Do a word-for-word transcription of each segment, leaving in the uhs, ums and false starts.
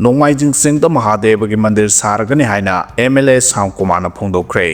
ꯅꯣꯡꯃꯥꯏꯖꯤꯡ ꯆꯤꯡꯗ ꯃꯍꯥꯗꯦꯕꯒꯤ ꯃꯟꯗꯤꯔ ꯁꯥꯔꯒꯅꯤ ꯍꯥꯏꯅ ꯑꯦꯝ ꯑꯦꯜ ꯑꯦ ꯁ꯭ꯌꯥꯝ ꯀꯨꯃꯥꯔꯅ ꯐꯣꯡꯗꯣꯛꯈ꯭ꯔꯦ꯫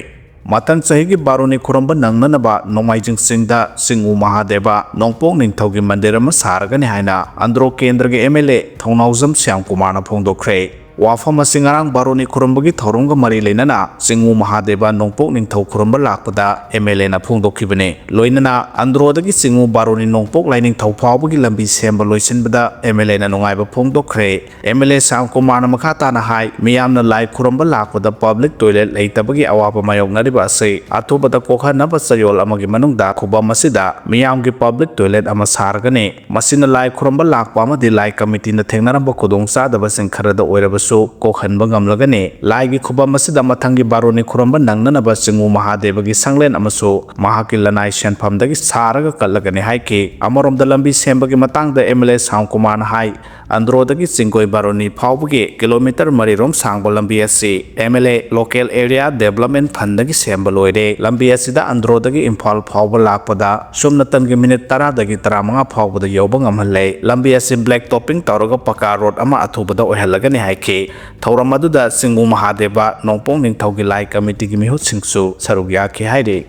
ꯃꯊꯪ ꯆꯍꯤꯒꯤ ꯕꯥꯔꯨꯅꯤ ꯈꯨꯔꯨꯝꯕ ꯅꯪꯅꯅꯕ ꯅꯣꯡꯃꯥꯏꯖꯤꯡ ꯆꯤꯡꯗ ꯆꯤꯡꯉꯨ ꯃꯍꯥꯗꯦꯕ ꯅꯣꯡꯄꯣꯛ ꯅꯤꯡꯊꯧꯒꯤ ꯃꯟꯗꯤꯔ ꯑꯃ ꯁꯥꯔꯒꯅꯤ ꯍꯥꯏꯅ ꯑꯟꯗ꯭ꯔꯣ ꯀꯦꯟꯗ꯭ꯔꯒꯤ ꯑꯦꯝ ꯑꯦꯜ ꯑꯦ ꯊꯧꯅꯥꯎꯖꯝ ꯁ꯭ꯌꯥꯝ ꯀꯨꯃꯥꯔꯅ ꯐꯣꯡꯗꯣꯛꯈ꯭ꯔꯦ꯫ ꯋꯥꯐꯝ ꯑꯁꯤ ꯉꯔꯥꯡ ꯕꯥꯔꯨꯅꯤ ꯈꯨꯔꯨꯝꯕꯒꯤ ꯊꯧꯔꯝꯒ ꯃꯔꯤ ꯂꯩꯅꯅ ꯆꯤꯡꯉꯨ ꯃꯍꯥꯗꯦꯕ ꯅꯣꯡꯄꯣꯛ ꯅꯤꯡꯊꯧ ꯈꯨꯔꯨꯝꯕ ꯂꯥꯛꯄꯗ ꯑꯦꯝ ꯑꯦꯜ ꯑꯦꯅ ꯐꯣꯡꯗꯣꯛꯈꯤꯕꯅꯤ꯫ ꯂꯣꯏꯅꯅ ꯑꯟꯗ꯭ꯔꯣꯗꯒꯤ ꯆꯤꯡꯉꯨ ꯕꯥꯔꯨꯅꯤ ꯅꯣꯡꯄꯣꯛ ꯂꯥꯏꯅꯤꯡꯊꯧ ꯐꯥꯎꯕꯒꯤ ꯂꯝꯕꯤ ꯁꯦꯝꯕ ꯂꯣꯏꯁꯤꯟꯕꯗ ꯑꯦꯝ ꯑꯦꯜ ꯑꯦꯅ ꯅꯨꯡꯉꯥꯏꯕ ꯐꯣꯡꯗꯣꯛꯈ꯭ꯔꯦ꯫ ꯑꯦꯝ ꯑꯦꯜ ꯑꯦ ꯁ꯭ꯌꯥꯝ ꯀꯨꯃꯥꯔꯅ ꯃꯈꯥ ꯇꯥꯅ ꯍꯥꯏ, ꯃꯤꯌꯥꯝꯅ ꯂꯥꯏ ꯈꯨꯔꯨꯝꯕ ꯂꯥꯛꯄꯗ ꯄꯕ꯭ꯂꯤꯛ ꯇꯣꯏꯂꯦꯠ ꯂꯩꯇꯕꯒꯤ ꯑꯋꯥꯕ ꯃꯥꯌꯣꯛꯅꯔꯤꯕ ꯑꯁꯤ ꯑꯊꯨꯕꯗ ꯀꯣꯛꯍꯟꯅꯕ ꯆꯌꯣꯜ ꯑꯃꯒꯤ ꯃꯅꯨꯡꯗ ꯈꯨꯕꯝ ꯑꯁꯤꯗ ꯃꯤꯌꯥꯝꯒꯤ ꯄꯕ꯭ꯂꯤꯛ ꯇꯣꯏꯂꯦꯠ ꯑꯃ ꯁꯥꯔꯒꯅꯤ꯫ ꯃꯁꯤꯅ ꯂꯥꯏ ꯈꯨꯔꯨꯝꯕ ꯂꯥꯛꯄ ꯑꯃꯗꯤ ꯂꯥꯏ ꯀꯃꯤꯇꯤꯅ ꯊꯦꯡꯅꯔꯝꯕ ꯈꯨꯗꯣꯡꯆꯥꯗꯕꯁꯤꯡ ꯈꯔꯗ ꯑꯣꯏꯔꯕꯁꯨ ꯀꯣꯛꯍꯟꯕ ꯉꯝꯂꯒꯅꯤ꯫ ꯂꯥꯏꯒꯤ ꯈꯨꯕꯝ ꯑꯁꯤꯗ ꯃꯊꯪꯒꯤ ꯕꯥꯔꯨꯅꯤ ꯈꯨꯔꯨꯝꯕ ꯅꯪꯅꯅꯕ ꯆꯤꯡꯉꯨ ꯃꯍꯥꯗꯦꯕꯒꯤ ꯁꯪꯂꯦꯟ ꯑꯃꯁꯨ ꯃꯍꯥꯛꯀꯤ ꯂꯅꯥꯏ ꯁꯦꯟꯐꯝꯗꯒꯤ ꯁꯥꯔꯒ ꯀꯠꯂꯒꯅꯤ ꯍꯥꯏꯈꯤ꯫ ꯑꯃꯔꯣꯝꯗ ꯂꯝꯕꯤ ꯁꯦꯝꯕꯒꯤ ꯃꯇꯥꯡꯗ ꯑꯦꯝ ꯑꯦꯜ ꯑꯦ ꯁ꯭ꯌꯥꯝ ꯀꯨꯃꯥꯔꯅ ꯍꯥꯏ, ꯑꯟꯗ꯭ꯔꯣꯗꯒꯤ ꯆꯤꯡꯒꯣꯏ ꯕꯥꯔꯨꯅꯤ ꯐꯥꯎꯕꯒꯤ ꯀꯤꯂꯣꯃꯤꯇꯔ ꯃꯔꯤꯔꯣꯝ ꯁꯥꯡꯕ ꯂꯝꯕꯤ ꯑꯁꯤ M L A Local Area Development Fund ꯗꯒꯤ ꯁꯦꯝꯕ ꯂꯣꯏꯔꯦ꯫ ꯂꯝꯕꯤ ꯑꯁꯤꯗ ꯑꯟꯗ꯭ꯔꯣꯗꯒꯤ ꯏꯝꯐꯥꯜ ꯐꯥꯎꯕ ꯂꯥꯛꯄꯗ ꯁꯨꯞꯅꯇꯪꯒꯤ ꯃꯤꯅꯤꯠ ꯇꯔꯥꯗꯒꯤ ꯇꯔꯥꯃꯉꯥ ꯐꯥꯎꯕꯗ ꯌꯧꯕ ꯉꯝꯍꯜꯂꯦ꯫ ꯂꯝꯕꯤ ꯑꯁꯤ black topping ꯇꯧꯔꯒ ꯄꯀꯥ ꯔꯣꯗ ꯑꯃ ꯑꯊꯨꯕꯗ ꯑꯣꯏꯍꯜꯂꯒꯅꯤ ꯍꯥꯏꯈꯤ꯫ ꯊꯧꯔꯝ ꯑꯗꯨꯗ ꯆꯤꯡꯉꯨ ꯃꯍꯥꯗꯦꯕ ꯅꯣꯡꯄꯣꯛ ꯅꯤꯡꯊꯧꯒꯤ ꯂꯥꯏ ꯀꯃꯤꯇꯤꯒꯤ ꯃꯤꯍꯨꯠꯁꯤꯡꯁꯨ ꯁꯔꯨꯛ ꯌꯥꯈꯤ ꯍꯥꯏꯔꯤ꯫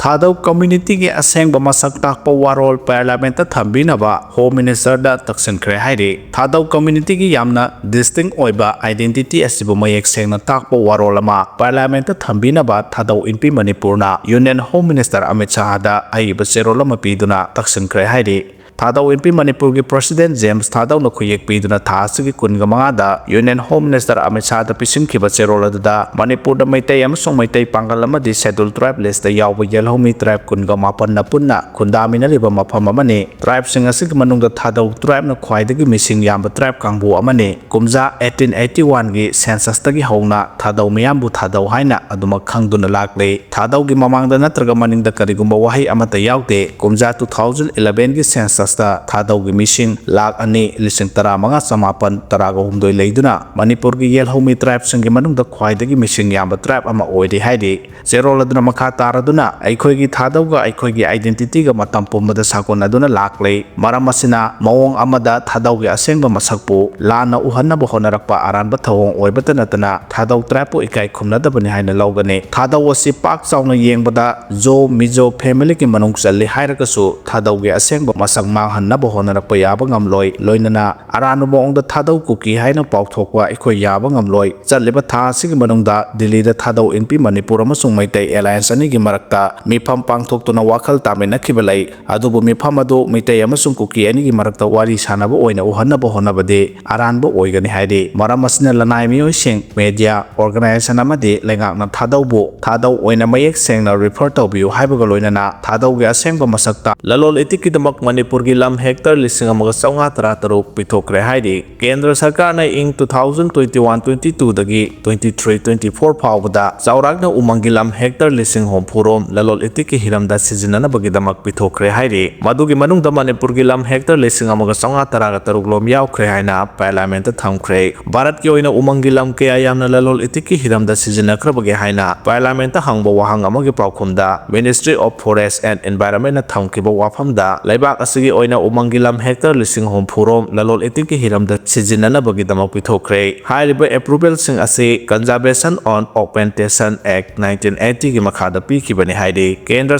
ꯊꯥꯗꯧ ꯀꯝꯃ꯭ꯌꯨꯅꯤꯇꯤꯒꯤ ꯑꯁꯦꯡꯕ ꯃꯁꯛ ꯇꯥꯛꯄ ꯋꯥꯔꯣꯜ ꯄꯥꯔꯂꯤꯌꯥꯃꯦꯟꯠꯇ ꯊꯝꯕꯤꯅꯕ ꯍꯣꯝ ꯃꯤꯅꯤꯁꯇꯔꯗ ꯇꯛꯁꯤꯟꯈ꯭ꯔꯦ ꯍꯥꯏꯔꯤ꯫ ꯊꯥꯗꯧ ꯀꯝꯃ꯭ꯌꯨꯅꯤꯇꯤꯒꯤ ꯌꯥꯝꯅ ꯗꯤꯁꯇꯤꯡ ꯑꯣꯏꯕ ꯑꯥꯏꯗꯦꯟꯇꯤꯇꯤ ꯑꯁꯤꯕꯨ ꯃꯌꯦꯛ ꯁꯦꯡꯅ ꯇꯥꯛꯄ ꯋꯥꯔꯣꯜ ꯑꯃ ꯄꯥꯔꯂꯤꯌꯥꯃꯦꯟꯠꯇ ꯊꯝꯕꯤꯅꯕ ꯊꯥꯗꯧ ꯏꯟꯄꯤ ꯃꯅꯤꯄꯨꯔꯅ ꯌꯨꯅꯤꯌꯟ ꯍꯣꯝ ꯃꯤꯅꯤꯁꯇꯔ ꯑꯃꯤꯠ ꯁꯥꯍꯗ ꯑꯏꯕ ꯆꯦꯔꯣꯜ ꯑꯃ ꯄꯤꯗꯨꯅ ꯇꯛꯁꯤꯟꯈ꯭ꯔꯦ ꯍꯥꯏꯔꯤ꯫ ꯊꯥꯗꯧ ꯏꯟꯄꯤ ꯃꯅꯤꯄꯨꯔꯒꯤ ꯄ꯭ꯔꯦꯁꯤꯗꯦꯟꯠ ꯖꯦꯝꯁ ꯊꯥꯗꯧꯅ ꯈꯨꯌꯦꯛ ꯄꯤꯗꯨꯅ ꯊꯥ ꯑꯁꯤꯒꯤ ꯀꯨꯟꯒ ꯃꯉꯥꯗ ꯌꯨꯅꯤꯌꯟ ꯍꯣꯝ ꯃꯤꯅꯤꯁꯇꯔ ꯑꯃꯤꯠ ꯁꯥꯍꯗ ꯄꯤꯁꯤꯟꯈꯤꯕ ꯆꯦꯔꯣꯜ ꯑꯗꯨꯗ ꯃꯅꯤꯄꯨꯔꯗ ꯃꯩꯇꯩ ꯑꯃꯁꯨꯡ ꯃꯩꯇꯩ ꯄꯥꯡꯒꯜ ꯑꯃꯗꯤ ꯁꯦꯗꯨꯜ ꯇ꯭ꯔꯥꯏꯕ ꯂꯤꯁꯇ ꯌꯥꯎꯕ ꯌꯦꯜꯍꯧꯃꯤ ꯇ꯭ꯔꯥꯏꯕ ꯀꯨꯟꯒ ꯃꯥꯄꯟꯅ ꯄꯨꯟꯅ ꯈꯨꯟꯗꯥꯃꯤꯟꯅꯔꯤꯕ ꯃꯐꯝ ꯑꯃꯅꯤ꯫ ꯇ꯭ꯔꯥꯏꯕꯁꯤꯡ ꯑꯁꯤꯒꯤ ꯃꯅꯨꯡꯗ ꯊꯥꯗꯧ ꯇ꯭ꯔꯥꯏꯕꯅ ꯈ꯭ꯋꯥꯏꯗꯒꯤ ꯃꯤꯁꯤꯡ ꯌꯥꯝꯕ ꯇ꯭ꯔꯥꯏꯕ ꯀꯥꯡꯕꯨ ꯑꯃꯅꯤ꯫ ꯀꯨꯝꯖꯥ eighteen eighty one ꯒꯤ ꯁꯦꯟꯁꯁꯇꯒꯤ ꯍꯧꯅ ꯊꯥꯗꯧ ꯃꯤꯌꯥꯝꯕꯨ ꯊꯥꯗꯧ ꯍꯥꯏꯅ ꯑꯗꯨꯃꯛ ꯈꯪꯗꯨꯅ ꯂꯥꯛꯂꯤ꯫ ꯊꯥꯗꯧꯒꯤ ꯃꯃꯥꯡꯗ ꯅꯠꯇ꯭ꯔꯒ ꯃꯅꯤꯡꯗ ꯀꯔꯤꯒꯨꯝꯕ ꯋꯥꯍꯩ ꯑꯃꯠꯇ ꯌꯥꯎꯗꯦ꯫ ꯀꯨꯝꯖꯥ two thousand eleven ꯒꯤ ꯁꯦꯟꯁꯁ ꯊꯥꯗꯧꯒꯤ ꯃꯤꯁꯤꯡ ꯂꯥꯈ ꯑꯅꯤ ꯂꯤꯁꯤꯡ ꯇꯔꯥꯃꯉꯥ ꯆꯃꯥꯄꯟ ꯇꯔꯥꯒ ꯍꯨꯝꯗꯣꯏ ꯂꯩꯗꯨꯅ ꯃꯅꯤꯄꯨꯔꯒꯤ ꯌꯦꯜꯍꯧꯃꯤ tribeꯁꯤꯡꯒꯤ ꯃꯅꯨꯡꯗ ꯈ꯭ꯋꯥꯏꯗꯒꯤ ꯃꯤꯁꯤꯡ ꯌꯥꯝꯕ tribe ꯑꯃ ꯑꯣꯏꯔꯤ ꯍꯥꯏꯔꯤ꯫ ꯆꯦꯔꯣꯜ ꯑꯗꯨꯅ ꯃꯈꯥ ꯇꯥꯔꯗꯨꯅ, "ꯑꯩꯈꯣꯏꯒꯤ ꯊꯥꯗꯧꯒ ꯑꯩꯈꯣꯏꯒꯤ identityꯒ ꯃꯇꯝ ꯄꯨꯝꯕꯗ ꯁꯥꯒꯣꯟꯅꯗꯨꯅ ꯂꯥꯛꯂꯤ꯫ ꯃꯔꯝ ꯑꯁꯤꯅ ꯃꯑꯣꯡ ꯑꯃꯗ ꯊꯥꯗꯧꯒꯤ ꯑꯁꯦꯡꯕ ꯃꯁꯛꯄꯨ ꯂꯥꯟꯅ ꯎꯍꯟꯅꯕ ꯍꯣꯠꯅꯔꯛꯄ ꯑꯔꯥꯟꯕ ꯊꯧꯑꯣꯡ ꯑꯣꯏꯕꯇ ꯅꯠꯇꯅ ꯊꯥꯗꯧ tribeꯄꯨ ꯏꯀꯥꯏ ꯈꯨꯝꯅꯗꯕꯅꯤ ꯍꯥꯏꯅ ꯂꯧꯒꯅꯤ꯫ ꯊꯥꯗꯧ ꯑꯁꯤ ꯄꯥꯛ ꯆꯥꯎꯅ ꯌꯦꯡꯕꯗ ꯖꯣ ꯃꯤꯖꯣ familyꯒꯤ ꯃꯅꯨꯡ ꯆꯜꯂꯤ ꯍꯥꯏꯔꯒꯁꯨ ꯊꯥꯗꯧꯒꯤ ꯑꯁꯦꯡꯕ ꯃꯁꯛ ꯃꯥꯡꯍꯟꯅꯕ ꯍꯣꯠꯅꯔꯛꯄ ꯌꯥꯕ ꯉꯝꯂꯣꯏ꯫ ꯂꯣꯏꯅꯅ ꯑꯔꯥꯟꯕ ꯃꯑꯣꯡꯗ ꯊꯥꯗꯧ ꯀꯨꯀꯤ ꯍꯥꯏꯅ ꯄꯥꯎꯊꯣꯛꯄ ꯑꯩꯈꯣꯏ ꯌꯥꯕ ꯉꯝꯂꯣꯏ꯫ ꯆꯠꯂꯤꯕ ꯊꯥ ꯑꯁꯤꯒꯤ ꯃꯅꯨꯡꯗ ꯗꯤꯜꯂꯤꯗ ꯊꯥꯗꯧ ꯏꯟꯄꯤ ꯃꯅꯤꯄꯨꯔ ꯑꯃꯁꯨꯡ ꯃꯩꯇꯩ alliance ꯑꯅꯤꯒꯤ ꯃꯔꯛꯇ ꯃꯤꯐꯝ ꯄꯥꯡꯊꯣꯛꯇꯨꯅ ꯋꯥꯈꯜ ꯇꯥꯃꯤꯟꯅꯈꯤꯕ ꯂꯩ꯫ ꯑꯗꯨꯕꯨ ꯃꯤꯐꯝ ꯑꯗꯨ ꯃꯤꯇꯩ ꯑꯃꯁꯨꯡ ꯀꯨꯀꯤ ꯑꯅꯤꯒꯤ ꯃꯔꯛꯇ ꯋꯥꯔꯤ ꯁꯥꯟꯅꯕ ꯑꯣꯏꯅ ꯎꯍꯟꯅꯕ ꯍꯣꯠꯅꯕꯗꯤ ꯑꯔꯥꯟꯕ ꯑꯣꯏꯒꯅꯤ ꯍꯥꯏꯔꯤ꯫ ꯃꯔꯝ ꯑꯁꯤꯅ ꯂꯅꯥꯏ ꯃꯤꯑꯣꯏꯁꯤꯡ, media, organization ꯑꯃꯗꯤ ꯂꯩꯉꯥꯛꯅ ꯊꯥꯗꯧꯕꯨ ꯊꯥꯗꯧ ꯑꯣꯏꯅ ꯃꯌꯦꯛ ꯁꯦꯡꯅ refer ꯇꯧꯕꯤꯌꯨ ꯍꯥꯏꯕꯒ ꯂꯣꯏꯅꯅ ꯊꯥꯗꯧꯒꯤ ꯑꯁꯦꯡꯕ ꯃꯁꯛꯇ ꯂꯂꯣꯟ ꯏꯇꯤꯛꯀꯤꯗꯃꯛ ꯃꯅꯤꯄꯨꯔꯒꯤ ꯂꯝ hectare ꯂꯤꯁꯤꯡ ꯑꯃꯒ ꯆꯥꯝꯃꯉꯥ ꯇꯔꯥꯇꯔꯨꯛ ꯄꯤꯊꯣꯛꯈ꯭ꯔꯦ ꯍꯥꯏꯔꯤ꯫ ꯀꯦꯟꯗ꯭ꯔ ꯁꯔꯀꯥꯔꯅ ꯏꯪ two thousand twenty one twenty twoꯗꯒꯤ twenty three twenty four ꯐꯥꯎꯕꯗ ꯆꯥꯎꯔꯥꯛꯅ ꯎꯃꯪꯒꯤ ꯂꯝ hectare ꯂꯤꯁꯤꯡ ꯍꯨꯝꯐꯨ ꯔꯣꯝ ꯂꯂꯣꯟ ꯏꯇꯤꯛꯀꯤ ꯍꯤꯔꯝꯗ ꯁꯤꯖꯤꯟꯅꯅꯕꯒꯤꯗꯃꯛ ꯄꯤꯊꯣꯛꯈ꯭ꯔꯦ ꯍꯥꯏꯔꯤ꯫ ꯃꯗꯨꯒꯤ ꯃꯅꯨꯡꯗ ꯃꯅꯤꯄꯨꯔꯒꯤ ꯂꯝ hectare ꯂꯤꯁꯤꯡ ꯑꯃꯒ ꯆꯥꯝꯃꯉꯥ ꯇꯔꯥꯒ ꯇꯔꯨꯛ ꯂꯣꯝ ꯌꯥꯎꯈ꯭ꯔꯦ ꯍꯥꯏꯅ Parliamentꯇ ꯊꯝꯈ꯭ꯔꯦ꯫ ꯚꯥꯔꯠꯀꯤ ꯑꯣꯏꯅ ꯎꯃꯪꯒꯤ ꯂꯝ ꯀꯌꯥ ꯌꯥꯝꯅ ꯂꯂꯣꯟ ꯏꯇꯤꯛꯀꯤ ꯍꯤꯔꯝꯗ ꯁꯤꯖꯤꯟꯅꯈ꯭ꯔꯕꯒꯦ ꯍꯥꯏꯅ Parliamentꯇ ꯍꯪꯕ ꯋꯥꯍꯪ ꯑꯃꯒꯤ ꯄꯥꯎꯈꯨꯝꯗ Ministry of Forest and Environmentꯅ ꯊꯝꯈꯤꯕ ꯋꯥꯐꯝꯗ, ꯂꯩꯕꯥꯛ ꯑꯁꯤꯒꯤ ꯑꯣꯏꯅ ꯎꯃꯪꯒꯤ ꯂꯝ hectare ꯂꯤꯁꯤꯡ ꯍꯨꯝꯐꯨ ꯔꯣꯝ ꯂꯂꯣꯟ ꯏꯇꯤꯛꯀꯤ ꯍꯤꯔꯝꯗ ꯁꯤꯖꯤꯟꯅꯅꯕꯒꯤꯗꯃꯛ ꯄꯤꯊꯣꯛꯈ꯭ꯔꯦ꯫ ꯍꯥꯏꯔꯤꯕ approvalꯁꯤꯡ ꯑꯁꯤ Conservation and Augmentation Act nineteen eightyꯒꯤ ꯃꯈꯥꯗ ꯄꯤꯈꯤꯕꯅꯤ ꯍꯥꯏꯔꯤ꯫ ꯀꯦꯟꯗ꯭ꯔ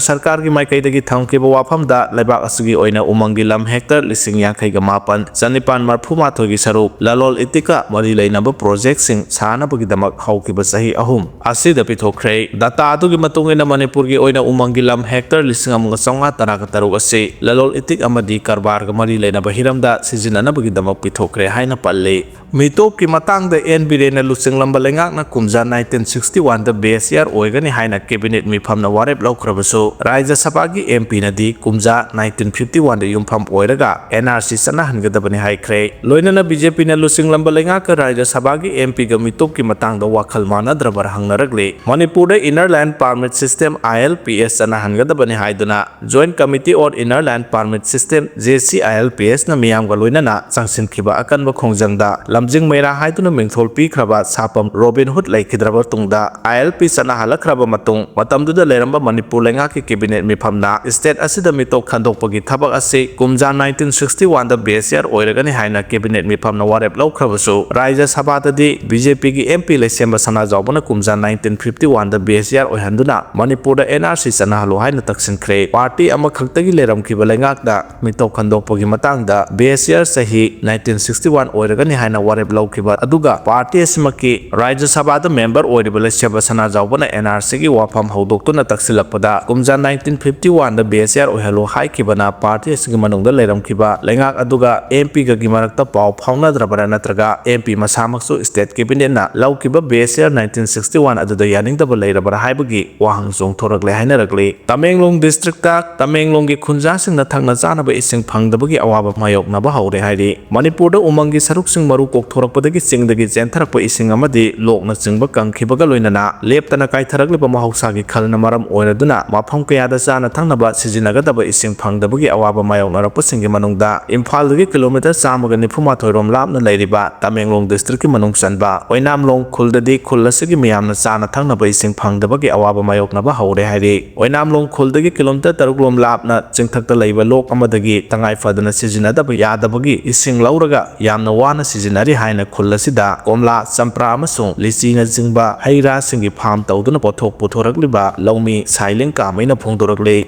ꯁꯔꯀꯥꯔꯒꯤ ꯃꯥꯏꯀꯩꯗꯒꯤ ꯊꯝꯈꯤꯕ ꯋꯥꯐꯝꯗ, ꯂꯩꯕꯥꯛ ꯑꯁꯤꯒꯤ ꯑꯣꯏꯅ ꯎꯃꯪꯒꯤ ꯂꯝ hectare ꯂꯤꯁꯤꯡ ꯌꯥꯡꯈꯩꯒ ꯃꯥꯄꯟ ꯆꯅꯤꯄꯥꯟ ꯃꯔꯐꯨ ꯃꯥꯊꯣꯏꯒꯤ ꯁꯔꯨꯛ ꯂꯂꯣꯟ ꯏꯇꯤꯛꯀ ꯃꯔꯤ ꯂꯩꯅꯕ projectꯁꯤꯡ ꯁꯥꯅꯕꯒꯤꯗꯃꯛ ꯍꯧꯈꯤꯕ ꯆꯍꯤ ꯑꯍꯨꯝ ꯑꯁꯤꯗ ꯄꯤꯊꯣꯛꯈ꯭ꯔꯦ꯫ Data ꯑꯗꯨꯒꯤ ꯃꯇꯨꯡ ꯏꯟꯅ ꯃꯅꯤꯄꯨꯔꯒꯤ ꯑꯣꯏꯅ ꯎꯃꯪꯒꯤ ꯂꯝ hectare ꯂꯤꯁꯤꯡ ꯑꯃꯒ ꯆꯥꯝꯃꯉꯥ ꯇꯔꯥꯒ ꯇꯔꯨꯛ ꯑꯁꯤ ꯂꯂꯣꯟ ꯏꯇꯤꯛ ꯑꯃꯗꯤ ꯀꯔꯕꯥꯔꯒ ꯃꯔꯤ ꯂꯩꯅꯕ ꯍꯤꯔꯝꯗ ꯁꯤꯖꯤꯟꯅꯅꯕꯒꯤꯗꯃꯛ ꯄꯤꯊꯣꯛꯈ꯭ꯔꯦ ꯍꯥꯏꯅ ꯄꯜꯂꯤ꯫ ꯃꯤꯇꯣꯞꯀꯤ ꯃꯇꯥꯡꯗ ꯑꯦꯟ ꯕꯤꯔꯦꯟꯅ ꯂꯨꯆꯤꯡꯂꯝꯕ ꯂꯩꯉꯥꯛꯅ ꯀꯨꯝꯖꯥ nineteen sixty oneꯗ best year ꯑꯣꯏꯒꯅꯤ ꯍꯥꯏꯅ cabinet ꯃꯤꯐꯝꯅ ꯋꯥꯔꯦꯞ ꯂꯧꯈ꯭ꯔꯕꯁꯨ, ꯔꯥꯖ꯭ꯌ ꯁꯚꯥꯒꯤ MPꯅꯗꯤ ꯀꯨꯝꯖꯥ nineteen fifty oneꯗ ꯌꯨꯝꯐꯝ ꯑꯣꯏꯔꯒ NRC ꯆꯠꯅꯍꯟꯒꯗꯕꯅꯤ ꯍꯥꯏꯈ꯭ꯔꯦ꯫ ꯂꯣꯏꯅꯅ BJPꯅ ꯂꯨꯆꯤꯡꯂꯝꯕ ꯂꯩꯉꯥꯛꯀ ꯔꯥꯖ꯭ꯌ ꯁꯚꯥꯒꯤ MPꯒ ꯃꯤꯇꯣꯞꯀꯤ ꯃꯇꯥꯡꯗ ꯋꯥꯈꯜ ꯃꯥꯟꯅꯗ꯭ꯔꯕ꯭ꯔꯥ ꯍꯪꯅꯔꯛꯂꯤ꯫ ꯃꯅꯤꯄꯨꯔꯗ Inner Line Permit System, ILPS ꯆꯠꯅꯍꯟꯒꯗꯕꯅꯤ ꯍꯥꯏꯗꯨꯅ Joint Committee on Inner Line Permit System J C I L P ꯑꯦꯁꯅ ꯃꯤꯌꯥꯝꯒ ꯂꯣꯏꯅꯅ ꯆꯪꯁꯤꯟꯈꯤꯕ ꯑꯀꯟꯕ ꯈꯣꯡꯖꯪꯗ ꯂꯝꯖꯤꯡ ꯃꯩꯔꯥ ꯍꯥꯏꯗꯨꯅ ꯃꯤꯡꯊꯣꯜ ꯄꯤꯈ꯭ꯔꯕ ꯁꯥꯄꯝ ꯔꯣꯕꯤꯟ ꯍꯨꯗ ꯂꯩꯈꯤꯗ꯭ꯔꯕ ꯇꯨꯡꯗ, ꯑꯥꯏ ꯑꯦꯜ ꯄꯤ ꯆꯠꯅꯍꯜꯂꯛꯈ꯭ꯔꯕ ꯃꯇꯨꯡ, ꯃꯇꯝꯗꯨꯗ ꯂꯩꯔꯝꯕ ꯃꯅꯤꯄꯨꯔ ꯂꯩꯉꯥꯛꯀꯤ ꯀꯦꯕꯤꯅꯦꯠ ꯃꯤꯐꯝꯅ state ꯑꯁꯤꯗ ꯃꯤꯇꯣꯞ ꯈꯟꯗꯣꯛꯄꯒꯤ ꯊꯕꯛ ꯑꯁꯤ ꯀꯨꯝꯖꯥ nineteen sixty oneꯗ base year ꯑꯣꯏꯔꯒꯅꯤ ꯍꯥꯏꯅ ꯀꯦꯕꯤꯅꯦꯠ ꯃꯤꯐꯝꯅ ꯋꯥꯔꯦꯞ ꯂꯧꯈ꯭ꯔꯕꯁꯨ, ꯔꯥꯖ꯭ꯌ ꯁꯚꯥꯗꯗꯤ ꯕꯤ ꯖꯦ ꯄꯤꯒꯤ ꯑꯦꯝ ꯄꯤ ꯂꯩꯁꯦꯝꯕ ꯁꯅꯥꯖꯥꯎꯕꯅ ꯀꯨꯝꯖꯥ nineteen fifty oneꯗ base year ꯑꯣꯏꯍꯟꯗꯨꯅ ꯃꯅꯤꯄꯨꯔꯗ ꯑꯦꯟ ꯑꯥꯔ ꯁꯤ ꯆꯠꯅꯍꯜꯂꯨ ꯍꯥꯏꯅ ꯇꯛꯁꯤꯟꯈ꯭ꯔꯦ꯫ ꯄꯥꯔꯇꯤ ꯑꯃꯈꯛꯇꯒꯤ ꯂꯩꯔꯝꯈꯤꯕ ꯂꯩꯉꯥꯛꯅ ꯃꯤꯇꯧ ꯈꯟꯗꯣꯛꯄꯒꯤ ꯃꯇꯥꯡꯗ base year ꯆꯍꯤ nineteen sixty one ꯑꯣꯏꯔꯒꯅꯤ ꯍꯥꯏꯅ ꯋꯥꯔꯦꯞ ꯂꯧꯈꯤꯕ ꯑꯗꯨꯒ, ꯄꯥꯔꯇꯤ ꯑꯁꯤꯃꯛꯀꯤ ꯔꯥꯖ꯭ꯌ ꯁꯚꯥꯗ ꯃꯦꯝꯕꯔ ꯑꯣꯏꯔꯤꯕ ꯂꯩꯁꯦꯝꯕ ꯁꯅꯥꯖꯥꯎꯕꯅ ꯑꯦꯟ ꯑꯥꯔ ꯁꯤꯒꯤ ꯋꯥꯐꯝ ꯍꯧꯗꯣꯛꯇꯨꯅ ꯇꯛꯁꯤꯜꯂꯛꯄꯗ, ꯀꯨꯝꯖꯥ nineteen fifty oneꯗ base year ꯑꯣꯏꯍꯜꯂꯨ ꯍꯥꯏꯈꯤꯕꯅ ꯄꯥꯔꯇꯤ ꯑꯁꯤꯒꯤ ꯃꯅꯨꯡꯗ ꯂꯩꯔꯝꯈꯤꯕ ꯂꯩꯉꯥꯛ ꯑꯗꯨꯒ ꯑꯦꯝ ꯄꯤꯒꯒꯤ ꯃꯔꯛꯇ ꯄꯥꯎ ꯐꯥꯎꯅꯗ꯭ꯔꯕꯔꯥ ꯅꯠꯇ꯭ꯔꯒ ꯑꯦꯝ ꯄꯤ ꯃꯁꯥꯃꯛꯁꯨ state cabinetꯅ ꯂꯧꯈꯤꯕ base year nineteen sixty one ꯑꯗꯨꯗ ꯌꯥꯅꯤꯡꯗꯕ ꯂꯩꯔꯕꯔꯥ ꯍꯥꯏꯕꯒꯤ ꯋꯥꯍꯪ ꯆꯣꯡꯊꯣꯔꯛꯂꯦ ꯍꯥꯏꯅꯔꯛꯂꯤ꯫ ꯇꯃꯦꯡꯂꯣꯡ districtꯇ ꯇꯃꯦꯡꯂꯣꯡꯒꯤ ꯈꯨꯟꯖꯥꯁꯤꯡꯅ ꯊꯛꯅ ꯆꯥꯅꯕ ꯏꯁꯤꯡ ꯐꯪꯗꯕꯒꯤ ꯑꯋꯥꯕ ꯃꯥꯌꯣꯛꯅꯕ ꯍꯧꯔꯦ ꯍꯥꯏꯔꯤ꯫ ꯃꯅꯤꯄꯨꯔꯗ ꯎꯃꯪꯒꯤ ꯁꯔꯨꯛꯁꯤꯡ ꯃꯔꯨ ꯀꯣꯛꯊꯣꯔꯛꯄꯗꯒꯤ ꯆꯤꯡꯗꯒꯤ ꯆꯦꯟꯊꯔꯛꯄ ꯏꯁꯤꯡ ꯑꯃꯗꯤ ꯂꯣꯛꯅꯆꯤꯡꯕ ꯀꯪꯈꯤꯕꯒ ꯂꯣꯏꯅꯅ ꯂꯦꯞꯇꯅ ꯀꯥꯏꯊꯔꯛꯂꯤꯕ ꯃꯍꯧꯁꯥꯒꯤ ꯈꯜꯅ ꯃꯔꯝ ꯑꯣꯏꯔꯗꯨꯅ ꯃꯐꯝ ꯀꯌꯥꯗ ꯆꯥꯅ ꯊꯛꯅꯕ ꯁꯤꯖꯤꯟꯅꯒꯗꯕ ꯏꯁꯤꯡ ꯐꯪꯗꯕꯒꯤ ꯑꯋꯥꯕ ꯃꯥꯌꯣꯛꯅꯔꯛꯄꯁꯤꯡꯒꯤ ꯃꯅꯨꯡꯗ ꯏꯝꯐꯥꯜꯗꯒꯤ ꯀꯤꯂꯣꯃꯤꯇꯔ ꯆꯥꯝꯃꯒ ꯅꯤꯐꯨ ꯃꯥꯊꯣꯏ ꯔꯣꯝ ꯂꯥꯞꯅ ꯂꯩꯔꯤꯕ ꯇꯃꯦꯡꯂꯣꯡ districtꯀꯤ ꯃꯅꯨꯡ ꯆꯟꯕ ꯑꯣꯏꯅꯥꯝꯂꯣꯡ ꯈꯨꯜꯗꯗꯤ ꯈꯨꯜ ꯑꯁꯤꯒꯤ ꯃꯤꯌꯥꯝꯅ ꯆꯥꯅ ꯊꯛꯅꯕ ꯏꯁꯤꯡ ꯐꯪꯗꯕꯒꯤ ꯑꯋꯥꯕ ꯃꯥꯌꯣꯛꯅꯕ ꯍꯧꯔꯦ ꯍꯥꯏꯔꯤ꯫ ꯑꯣꯏꯅꯥꯝꯂꯣꯡ ꯈꯨꯜꯗꯒꯤ ꯀꯤꯂꯣꯃꯤꯇꯔ ꯇꯔꯨꯛ ꯂꯣꯝ ꯂꯥꯞꯅ ꯆꯤꯡꯊꯛꯇ ꯂꯩꯕ ꯂꯣꯛ ꯑꯃꯗꯒꯤ ꯇꯉꯥꯏ ꯐꯗꯅ ꯁꯤꯖꯤꯟꯅꯗꯕ ꯌꯥꯗꯕꯒꯤ ꯏꯁꯤꯡ ꯂꯧꯔꯒ ꯌꯥꯝꯅ ꯋꯥꯅ ꯁꯤꯖꯤꯟꯅꯔꯤ ꯍꯥꯏꯅ ꯈꯨꯜ ꯑꯁꯤꯗ ꯀꯣꯝꯂꯥ, ꯆꯝꯄ꯭ꯔꯥ ꯑꯃꯁꯨꯡ ꯂꯤꯆꯤꯅꯆꯤꯡꯕ ꯍꯩ ꯔꯥꯁꯤꯡꯒꯤ farm ꯇꯧꯗꯨꯅ ꯄꯣꯠꯊꯣꯛ ꯄꯨꯊꯣꯔꯛꯂꯤꯕ ꯂꯧꯃꯤ ꯁꯥꯏꯂꯤꯡ ꯀꯥꯃꯩꯅ ꯐꯣꯡꯗꯣꯔꯛꯂꯤ꯫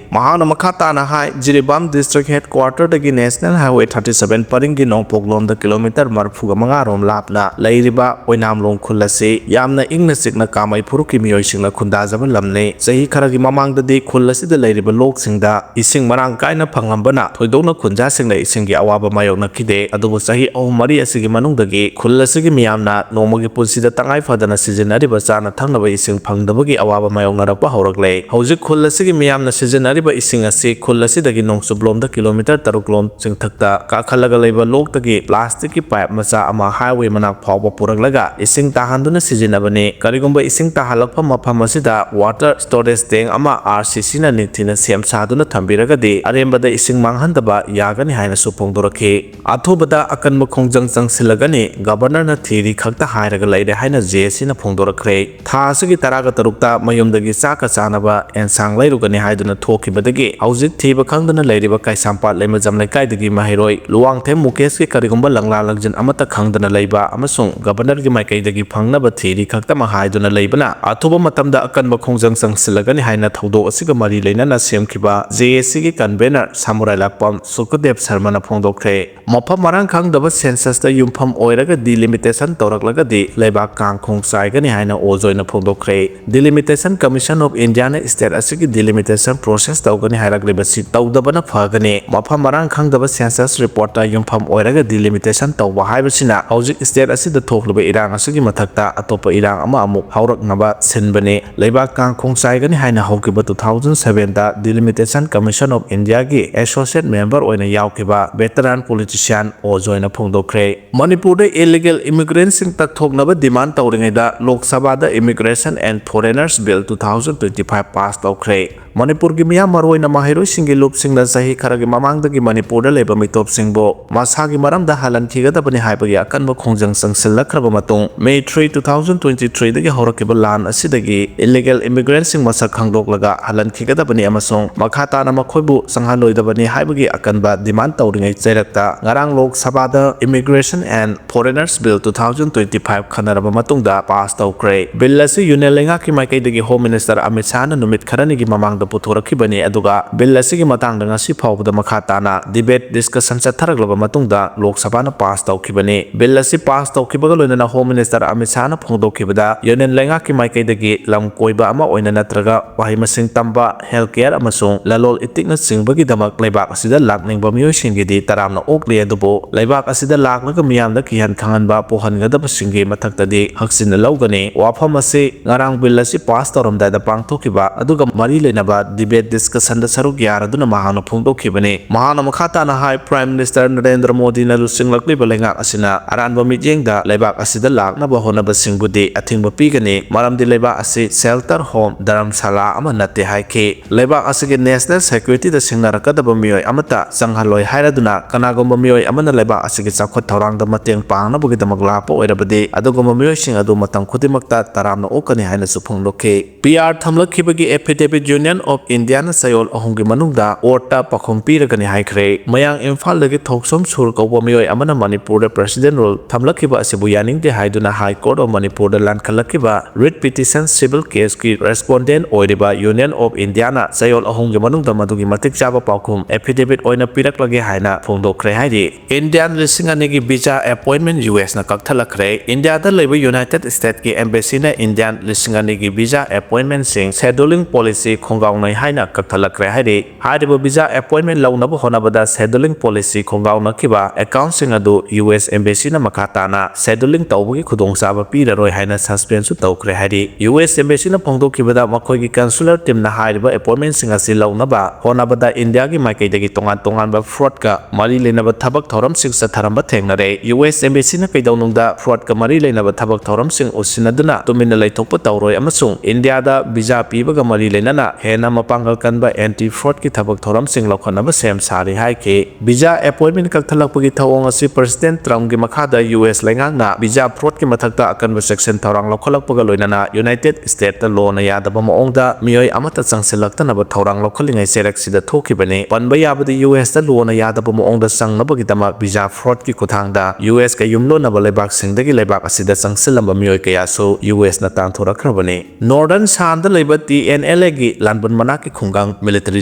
ꯃꯍꯥꯛꯅ ꯃꯈꯥ ꯇꯥꯅ ꯍꯥꯏ, ꯖꯤꯔꯤꯕꯥꯝ district headquarterꯗꯒꯤ National Highway thirty seven ꯄꯔꯤꯡꯒꯤ ꯅꯣꯡꯄꯣꯛꯂꯣꯝꯗ ꯀꯤꯂꯣꯃꯤꯇꯔ ꯃꯔꯤꯐꯨꯒ ꯃꯉꯥ ꯔꯣꯝ ꯂꯥꯞꯅ ꯂꯩꯔꯤꯕ ꯑꯣꯏꯅꯥꯝꯂꯣꯡ ꯈꯨꯜ ꯑꯁꯤ ꯌꯥꯝꯅ ꯏꯪꯅ ꯆꯤꯛꯅ ꯀꯥꯃꯩ ꯐꯨꯔꯨꯞꯀꯤ ꯃꯤꯑꯣꯏꯁꯤꯡꯅ ꯈꯨꯟꯗꯥꯖꯕ ꯂꯝꯅꯤ꯫ ꯆꯍꯤ ꯈꯔꯒꯤ ꯃꯃꯥꯡꯗꯗꯤ ꯈꯨꯜ ꯑꯁꯤꯗ ꯂꯩꯔꯤꯕ ꯂꯣꯛꯁꯤꯡꯗ ꯏꯁꯤꯡ ꯃꯔꯥꯡ ꯀꯥꯏꯅ ꯐꯪꯂꯝꯕꯅ ꯊꯣꯏꯗꯣꯛꯅ ꯈꯨꯟꯖꯥꯁꯤꯡꯅ ꯏꯁꯤꯡꯒꯤ ꯑꯋꯥꯕ ꯃꯥꯌꯣꯛꯅꯈꯤꯗꯦ꯫ ꯑꯗꯨꯕꯨ ꯆꯍꯤ ꯑꯍꯨꯝ ꯃꯔꯤ ꯑꯁꯤꯒꯤ ꯃꯅꯨꯡꯗꯒꯤ ꯈꯨꯜ ꯑꯁꯤꯒꯤ ꯃꯤꯌꯥꯝꯅ ꯅꯣꯡꯃꯒꯤ ꯄꯨꯟꯁꯤꯗ ꯇꯉꯥꯏ ꯐꯗꯅ ꯁꯤꯖꯤꯟꯅꯔꯤꯕ ꯆꯥꯅ ꯊꯛꯅꯕ ꯏꯁꯤꯡ ꯐꯪꯗꯕꯒꯤ ꯑꯋꯥꯕ ꯃꯥꯌꯣꯛꯅꯔꯛꯄ ꯍꯧꯔꯛꯂꯦ꯫ ꯍꯧꯖꯤꯛ ꯈꯨꯜ ꯑꯁꯤꯒꯤ ꯃꯤꯌꯥꯝꯅ ꯁꯤꯖꯤꯟꯅꯔꯤꯕ ꯏꯁꯤꯡ ꯑꯁꯤ ꯈꯨꯜ ꯑꯁꯤꯗꯒꯤ ꯅꯣꯡꯆꯨꯞꯂꯣꯝꯗ ꯀꯤꯂꯣꯃꯤꯇꯔ ꯇꯔꯨꯛ ꯂꯣꯝ ꯆꯤꯡꯊꯛꯇ ꯀꯥꯈꯠꯂꯒ ꯂꯩꯕ ꯂꯣꯛꯇꯒꯤ plasticꯀꯤ pipe ꯃꯆꯥ ꯑꯃ highway ꯃꯅꯥꯛ ꯐꯥꯎꯕ ꯄꯨꯔꯛꯂꯒ ꯏꯁꯤꯡ ꯇꯥꯍꯟꯗꯨꯅ ꯁꯤꯖꯤꯟꯅꯕꯅꯤ꯫ ꯀꯔꯤꯒꯨꯝꯕ ꯏꯁꯤꯡ ꯇꯥꯍꯜꯂꯛꯐꯝ ꯃꯐꯝ ꯑꯁꯤꯗ water storage tank ꯑꯃ ꯑꯥꯔ ꯁꯤ ꯁꯤꯅ ꯅꯤꯡꯊꯤꯅ ꯁꯦꯝ ꯁꯥꯗꯨꯅ ꯊꯝꯕꯤꯔꯒꯗꯤ ꯑꯔꯦꯝꯕꯗ ꯏꯁꯤꯡ ꯃꯥꯡꯍꯟ ꯈꯟꯗꯕ ꯌꯥꯒꯅꯤ ꯍꯥꯏꯅꯁꯨ ꯐꯣꯡꯗꯣꯔꯛꯈꯤ꯫ ꯑꯊꯨꯕꯗ ꯑꯀꯟꯕ ꯈꯣꯡꯖꯪ ꯆꯪꯁꯤꯜꯂꯒꯅꯤ, ꯒꯕꯔꯅꯔꯅ ꯊꯤꯔꯤ ꯈꯛꯇ ꯍꯥꯏꯔꯒ ꯂꯩꯔꯦ ꯍꯥꯏꯅ ꯖꯦ ꯑꯦ ꯁꯤꯅ ꯐꯣꯡꯗꯣꯔꯛꯈ꯭ꯔꯦ꯫ ꯊꯥ ꯑꯁꯤꯒꯤ ꯇꯔꯥꯒ ꯇꯔꯨꯛꯇ ꯃꯌꯨꯝꯗꯒꯤ ꯆꯥꯛꯀ ꯆꯥꯅꯕ ꯑꯦꯟꯁꯥꯡ ꯂꯩꯔꯨꯒꯅꯤ ꯍꯥꯏꯗꯨꯅ ꯊꯣꯛꯈꯤꯕꯗꯒꯤ ꯍꯧꯖꯤꯛ ꯊꯤꯕ ꯈꯪꯗꯅ ꯂꯩꯔꯤꯕ ꯀꯩꯁꯥꯝꯄꯥꯠ ꯂꯩꯃꯖꯝ ꯂꯩꯀꯥꯏꯗꯒꯤ ꯃꯍꯩꯔꯣꯏ ꯂꯨꯋꯥꯡꯊꯦꯝ ꯃꯨꯀꯦꯁꯀꯤ ꯀꯔꯤꯒꯨꯝꯕ ꯂꯪꯂꯥ ꯂꯪꯖꯤꯟ ꯑꯃꯠꯇ ꯈꯪꯗꯅ ꯂꯩꯕ ꯑꯃꯁꯨꯡ ꯒꯕꯔꯅꯔꯒꯤ ꯃꯥꯏꯀꯩꯗꯒꯤ ꯐꯪꯅꯕ ꯊꯤꯔꯤ ꯈꯛꯇꯃꯛ ꯍꯥꯏꯗꯨꯅ ꯂꯩꯕꯅ ꯑꯊꯨꯕ ꯃꯇꯝꯗ ꯑꯀꯟꯕ ꯈꯣꯡꯖꯪ ꯆꯪꯁꯤꯜꯂꯒꯅꯤ ꯍꯥꯏꯅ ꯊꯧꯗꯣꯛ ꯑꯁꯤꯒ ꯃꯔꯤ ꯂꯩꯅꯅ ꯁꯦꯝꯈꯤꯕ ꯖꯦ ꯑꯦ ꯁꯤꯒꯤ ꯀꯟꯚꯦꯅꯔ ꯁꯃꯨꯔꯥꯏ ꯂꯥꯛꯄꯝ ꯁꯨꯀꯗꯦꯕ ꯁꯔꯃꯅ ꯐꯣꯡꯗꯣꯛꯈ꯭ꯔꯦ꯫ ꯃꯐꯝ ꯃꯔꯥꯡ ꯈꯪꯗꯕ ꯁꯦꯟꯁꯁꯇ ꯌꯨꯝꯐꯝ ꯑꯣꯏꯔꯒ ꯗꯤꯂꯤꯃꯤꯇꯦꯁꯟ ꯇꯧꯔꯛꯂꯒꯗꯤ ꯂꯩꯕꯥꯛ ꯀꯥꯡ ꯈꯣꯡ ꯆꯥꯏꯒꯅꯤ ꯍꯥꯏꯅ ꯑꯣꯖꯣꯏꯅ ꯐꯣꯡꯗꯣꯛꯈ꯭ꯔꯦ꯫ Delimitation Commission of Indiaꯅ state ꯑꯁꯤꯒꯤ delimitation process ꯇꯧꯒꯅꯤ ꯍꯥꯏꯔꯛꯂꯤꯕꯁꯤ ꯇꯧꯗꯕꯅ ꯐꯒꯅꯤ꯫ ꯃꯐꯝ ꯃꯔꯥꯡ ꯈꯪꯗꯕ ꯁꯦꯟꯁꯁ ꯔꯤꯄꯣꯔꯠꯇ ꯌꯨꯝꯐꯝ ꯑꯣꯏꯔꯒ delimitation ꯇꯧꯕ ꯍꯥꯏꯕꯁꯤꯅ ꯍꯧꯖꯤꯛ state ꯑꯁꯤꯗ ꯊꯣꯛꯂꯤꯕ ꯏꯔꯥꯡ ꯑꯁꯤꯒꯤ ꯃꯊꯛꯇ ꯑꯇꯣꯞꯄ ꯏꯔꯥꯡ ꯑꯃ ꯑꯃꯨꯛ ꯍꯧꯔꯛꯅꯕ ꯁꯤꯟꯕꯅꯤ꯫ ꯂꯩꯕꯥꯛ ꯀꯥꯡ ꯈꯣꯡ ꯆꯥꯏꯒꯅꯤ ꯍꯥꯏꯅ ꯍꯧꯈꯤꯕ two thousand sevenꯗ Delimitation Commission of Indiaꯒꯤ associate member ꯑꯣꯏꯅ ꯌꯥꯎꯈꯤꯕ veteran politician ꯑꯣꯖꯣꯏꯅ ꯐꯣꯡꯗꯣꯛꯈ꯭ꯔꯦ꯫ ꯃꯅꯤꯄꯨꯔꯗ illegal immigrantꯁꯤꯡ ꯇꯛꯊꯣꯛꯅꯕ demand ꯇꯧꯔꯤꯉꯩꯗ ꯂꯣꯛ ꯁꯚꯥꯗ Immigration and Foreigners Bill two thousand twenty five pass ꯇꯧꯈ꯭ꯔꯦ꯫ ꯃꯅꯤꯄꯨꯔꯒꯤ ꯃꯤꯌꯥꯝ, ꯃꯔꯨꯑꯣꯏꯅ ꯃꯍꯩꯔꯣꯏꯁꯤꯡꯒꯤ ꯂꯨꯞꯁꯤꯡꯅ ꯆꯍꯤ ꯈꯔꯒꯤ ꯃꯃꯥꯡꯗꯒꯤ ꯃꯅꯤꯄꯨꯔꯗ ꯂꯩꯕ ꯃꯤꯇꯣꯞꯁꯤꯡꯕꯨ ꯃꯁꯥꯒꯤ ꯃꯔꯝꯗ ꯍꯜꯍꯟꯈꯤꯒꯗꯕꯅꯤ ꯍꯥꯏꯕꯒꯤ ꯑꯀꯟꯕ ꯈꯣꯡꯖꯪ ꯆꯪꯁꯤꯜꯂꯛꯈ꯭ꯔꯕ ꯃꯇꯨꯡ, May three, two thousand twenty threeꯗꯒꯤ ꯍꯧꯔꯛꯈꯤꯕ ꯂꯥꯟ ꯑꯁꯤꯗꯒꯤ illegal immigrantꯁꯤꯡ ꯃꯁꯛ ꯈꯪꯗꯣꯛꯂꯒ ꯍꯜꯍꯟꯈꯤꯒꯗꯕꯅꯤ ꯑꯃꯁꯨꯡ ꯃꯈꯥ ꯇꯥꯅ ꯃꯈꯣꯏꯕꯨ ꯆꯪꯍꯜꯂꯣꯏꯗꯕꯅꯤ ꯍꯥꯏꯕꯒꯤ ꯑꯀꯟꯕ demand ꯇꯧꯔꯤꯉꯩ ꯆꯩꯔꯛꯇ ꯉꯔꯥꯡ ꯂꯣꯛ ꯁꯚꯥꯗ Immigration and Foreigners Bill two thousand twenty five ꯈꯟꯅꯔꯕ ꯃꯇꯨꯡꯗ pass ꯇꯧꯈ꯭ꯔꯦ꯫ Bill ꯑꯁꯤ Union ꯂꯩꯉꯥꯛꯀꯤ ꯃꯥꯏꯀꯩꯗꯒꯤ Home Minister ꯑꯃꯤꯠ ꯁꯥꯍꯅ ꯅꯨꯃꯤꯠ ꯈꯔꯅꯤꯒꯤ ꯃꯃꯥꯡꯗ ꯄꯨꯊꯣꯔꯛꯈꯤꯕꯅꯤ, ꯑꯗꯨꯒ bill ꯑꯁꯤꯒꯤ ꯃꯇꯥꯡꯗ ꯉꯁꯤ ꯐꯥꯎꯕꯗ ꯃꯈꯥ ꯇꯥꯅ debate discussion ꯆꯠꯊꯔꯛꯂꯕ ꯃꯇꯨꯡꯗ ꯂꯣꯛ ꯁꯚꯥꯅ pass ꯇꯧꯈꯤꯕꯅꯤ꯫ Bill ꯑꯁꯤ pass ꯇꯧꯈꯤꯕꯒ ꯂꯣꯏꯅꯅ Home Minister ꯑꯃꯤꯠ ꯁꯥꯍꯅ ꯐꯣꯡꯗꯣꯛꯈꯤꯕꯗ Union ꯂꯩꯉꯥꯛꯀꯤ ꯃꯥꯏꯀꯩꯗꯒꯤ ꯂꯝ ꯀꯣꯏꯕ ꯑꯃ ꯑꯣꯏꯅ ꯅꯠꯇ꯭ꯔꯒ ꯃꯍꯩ ꯃꯁꯤꯡ ꯇꯝꯕ, health care ꯑꯃꯁꯨꯡ ꯂꯂꯣꯟ ꯏꯇꯤꯛꯅꯆꯤꯡꯕꯒꯤꯗꯃꯛ ꯂꯩꯕꯥꯛ ꯑꯁꯤꯗ ꯂꯥꯛꯅꯤꯡꯕ ꯃꯤꯑꯣꯏꯁꯤꯡꯒꯤꯗꯤ ꯇꯔꯥꯝꯅ ꯑꯣꯛꯂꯤ, ꯑꯗꯨꯕꯨ ꯂꯩꯕꯥꯛ ꯑꯁꯤꯗ ꯂꯥꯛꯂꯒ ꯃꯤꯌꯥꯝꯗ ꯀꯤꯍꯟ ꯈꯪꯍꯟꯕ ꯄꯣꯛꯍꯟꯒꯗꯕꯁꯤꯡꯒꯤ ꯃꯊꯛꯇꯗꯤ ꯍꯛꯆꯤꯟꯅ ꯂꯧꯒꯅꯤ꯫ ꯋꯥꯐꯝ ꯑꯁꯤ ꯉꯔꯥꯡ bill ꯑꯁꯤ pass ꯇꯧꯔꯝꯗꯥꯏꯗ ꯄꯥꯡꯊꯣꯛꯈꯤꯕ ꯑꯗꯨꯒ ꯃꯔꯤ ꯂꯩꯅꯕ ꯗꯤꯕꯦꯠ ꯗꯤꯁꯀꯁꯟꯗ ꯁꯔꯨꯛ ꯌꯥꯔꯗꯨꯅ ꯃꯍꯥꯛꯅ ꯐꯣꯡꯗꯣꯛꯈꯤꯕꯅꯤ꯫ ꯃꯍꯥꯛꯅ ꯃꯈꯥ ꯇꯥꯅ ꯍꯥꯏ, ꯄ꯭ꯔꯥꯏꯝ ꯃꯤꯅꯤꯁꯇꯔ ꯅꯔꯦꯟꯗ꯭ꯔ ꯃꯣꯗꯤꯅ ꯂꯨꯆꯤꯡꯂꯛꯂꯤꯕ ꯂꯩꯉꯥꯛ ꯑꯁꯤꯅ ꯑꯔꯥꯟꯕ ꯃꯤꯠꯌꯦꯡꯗ ꯂꯩꯕꯥꯛ ꯑꯁꯤꯗ ꯂꯥꯛꯅꯕ ꯍꯣꯠꯅꯕꯁꯤꯡꯕꯨꯗꯤ ꯑꯊꯤꯡꯕ ꯄꯤꯒꯅꯤ, ꯃꯔꯝꯗꯤ ꯂꯩꯕꯥꯛ ꯑꯁꯤ ꯁꯦꯜꯇꯔ ꯍꯣꯝ ꯙꯔꯝꯁꯥꯂꯥ ꯑꯃ ꯅꯠꯇꯦ ꯍꯥꯏꯈꯤ꯫ ꯂꯩꯕꯥꯛ ꯑꯁꯤꯒꯤ ꯅꯦꯁꯅꯦꯜ ꯁꯦꯀ꯭ꯌꯨꯔꯤꯇꯤꯗ ꯁꯤꯡꯅꯔꯛꯀꯗꯕ ꯃꯤꯑꯣꯏ ꯑꯃꯠꯇ ꯆꯪꯍꯜꯂꯣꯏ ꯍꯥꯏꯔꯗꯨꯅ ꯀꯅꯥꯒꯨꯝꯕ ꯃꯤꯑꯣꯏ ꯑꯃꯅ ꯂꯩꯕꯥꯛ ꯑꯁꯤꯒꯤ ꯆꯥꯎꯈꯠ ꯊꯧꯔꯥꯡꯗ ꯃꯇꯦꯡ ꯄꯥꯡꯅꯕꯒꯤꯗꯃꯛ ꯂꯥꯛꯄ ꯑꯣꯏꯔꯕꯗꯤ ꯑꯗꯨꯒꯨꯝꯕ ꯃꯤꯑꯣꯏꯁꯤꯡ ꯑꯗꯨ ꯃꯇꯝ ꯈꯨꯗꯤꯡꯃꯛꯇ ꯇꯔꯥꯝꯅ ꯑꯣꯛꯀꯅꯤ ꯍꯥꯏꯅꯁꯨ ꯐꯣꯡꯗꯣꯛꯈꯤ꯫ ꯄꯤ ꯑꯥꯔ ꯊꯝꯂꯛꯈꯤꯕꯒꯤ affidavit Union of Indiaꯅ ꯆꯌꯣꯜ ꯑꯍꯨꯝꯒꯤ ꯃꯅꯨꯡꯗ ꯀꯣꯔꯠꯇ ꯄꯥꯎꯈꯨꯝ ꯄꯤꯔꯒꯅꯤ ꯍꯥꯏꯈ꯭ꯔꯦ꯫ ꯃꯌꯥꯡ ꯏꯝꯐꯥꯜꯗꯒꯤ ꯊꯣꯛꯁꯣꯝ ꯁꯨꯔ ꯀꯧꯕ ꯃꯤꯑꯣꯏ ꯑꯃꯅ ꯃꯅꯤꯄꯨꯔꯗ President Rule ꯊꯝꯂꯛꯈꯤꯕ ꯑꯁꯤꯕꯨ ꯌꯥꯅꯤꯡꯗꯦ ꯍꯥꯏꯗꯨꯅ High Court of ꯃꯅꯤꯄꯨꯔꯗ ꯂꯥꯟꯈꯠꯂꯛꯈꯤꯕ Writ Petition Civil Caseꯀꯤ respondent ꯑꯣꯏꯔꯤꯕ Union of Indiaꯅ ꯆꯌꯣꯜ ꯑꯍꯨꯝꯒꯤ ꯃꯅꯨꯡꯗ ꯃꯗꯨꯒꯤ ꯃꯇꯤꯛ ꯆꯥꯕ ꯄꯥꯎꯈꯨꯝ affidavit ꯑꯣꯏꯅ ꯄꯤꯔꯛꯂꯒꯦ ꯍꯥꯏꯅ ꯐꯣꯡꯗꯣꯛꯈ꯭ꯔꯦ ꯍꯥꯏꯔꯤ꯫ Indian ꯂꯤꯁꯤꯡ ꯑꯅꯤꯒꯤ visa appointment U S ꯅ ꯀꯛꯊꯠꯂꯛꯈ꯭ꯔꯦ꯫ ꯏꯟꯗꯤꯌꯥꯗ ꯂꯩꯕ United States ꯀꯤ Embassy ꯅ Indian ꯂꯤꯁꯤꯡ ꯑꯅꯤꯒꯤ visa appointment ꯁꯤꯡ scheduling policy ꯈꯣꯡꯒꯥꯎꯅꯩ ꯍꯥꯏꯅ ꯀꯛꯊꯠꯂꯛꯈ꯭ꯔꯦ ꯍꯥꯏꯔꯤ꯫ ꯍꯥꯏꯔꯤꯕ visa appointment ꯂꯧꯅꯕ ꯍꯣꯠꯅꯕꯗ scheduling policy ꯈꯣꯡꯒꯥꯎꯅꯈꯤꯕ account ꯁꯤꯡ ꯑꯗꯨ U S Embassy ꯅ ꯃꯈꯥ ꯇꯥꯅ scheduling ꯇꯧꯕꯒꯤ ꯈꯨꯗꯣꯡꯆꯥꯕ ꯄꯤꯔꯔꯣꯏ ꯍꯥꯏꯅ suspense ꯁꯨ ꯇꯧꯈ꯭ꯔꯦ ꯍꯥꯏꯔꯤ꯫ U S Embassy ꯅ ꯐꯣꯡꯗꯣꯛꯈꯤꯕꯗ ꯃꯈꯣꯏꯒꯤ consular team ꯅ ꯍꯥꯏꯔꯤꯕ appointment ꯁꯤꯡ ꯑꯁꯤ ꯂꯧꯅꯕ ꯍꯣꯠꯅꯕꯗ ꯏꯟꯗꯤꯌꯥꯒꯤ ꯃꯥꯏꯀꯩꯗꯒꯤ ꯇꯣꯉꯥꯟ ꯇꯣꯉꯥꯟꯕ fraud ꯀ ꯃꯔꯤ ꯂꯩꯅꯕ ꯊꯕꯛ ꯊꯧꯔꯝꯁꯤꯡ ꯆꯠꯊꯔꯝꯕ ꯊꯦꯡꯅꯔꯦ꯫ U S Embassy ꯅ ꯀꯩꯗꯧꯅꯨꯡꯗ fraud ꯀ ꯃꯔꯤ ꯂꯩꯅꯕ ꯊꯕꯛ ꯊꯧꯔꯝꯁꯤꯡ ꯎꯁꯤꯟꯅꯗꯨꯅ ꯇꯨꯃꯤꯟꯅ ꯂꯩꯊꯣꯛꯄ ꯇꯧꯔꯣꯏ ꯑꯃꯁꯨꯡ ꯏꯟꯗꯤꯌꯥꯗ visa ꯄꯤꯕꯒ ꯃꯔꯤ ꯂꯩꯅꯅ ꯍꯦꯟꯅ ꯃꯄꯥꯡꯒꯜ ꯀꯟꯕ anti fraud ꯀꯤ ꯊꯕꯛ ꯊꯧꯔꯝꯁꯤꯡ ꯂꯧꯈꯠꯅꯕ ꯁꯦꯝ ꯁꯥꯔꯤ ꯍꯥꯏꯈꯤ꯫ Visa appointment ꯀꯛꯊꯠꯂꯛꯄꯒꯤ ꯊꯧꯑꯣꯡ ꯑꯁꯤ President Trump ꯀꯤ ꯃꯈꯥꯗ U S ꯂꯩꯉꯥꯛꯅ visa fraud ꯀꯤ ꯃꯊꯛꯇ ꯑꯀꯟꯕ ꯆꯦꯛꯁꯤꯟ ꯊꯧꯔꯥꯡ ꯂꯧꯈꯠꯂꯛꯄꯒ ꯂꯣꯏꯅꯅ United States ꯇ ꯂꯣꯅ ꯌꯥꯗꯕ ꯃꯑꯣꯡꯗ ꯃꯤꯑꯣꯏ ꯑꯃꯠꯇ ꯆꯪꯁꯤꯜꯂꯛꯇꯅꯕ ꯊꯧꯔꯥꯡ ꯂꯧꯈꯠꯂꯤꯉꯩ ꯆꯩꯔꯛꯁꯤꯗ ꯊꯣꯛꯈꯤꯕꯅꯤ꯫ ꯄꯟꯕ ꯌꯥꯕꯗꯤ U S ꯇ ꯂꯣꯅ ꯌꯥꯗꯕ ꯃꯑꯣꯡꯗ ꯆꯪꯅꯕꯒꯤꯗꯃꯛ visa fraud ꯀꯤ ꯈꯨꯠꯊꯥꯡꯗ U S ꯀ ꯌꯨꯝꯂꯣꯟꯅꯕ ꯂꯩꯕꯥꯛꯁꯤꯡꯗꯒꯤ ꯂꯩꯕꯥꯛ ꯑꯁꯤꯗ ꯆꯪꯁꯤꯜꯂꯝꯕ ꯃꯤꯑꯣꯏ ꯀꯌꯥꯁꯨ U S ꯅ ꯇꯥꯟꯊꯣꯔꯛꯈ꯭ꯔꯕꯅꯤ꯫ Northern Shan ꯗ ꯂꯩꯕ T N L A ꯒꯤ ꯂꯥꯟꯕꯟ ꯃꯅꯥꯛꯀꯤ ꯈꯨꯡꯒꯪ military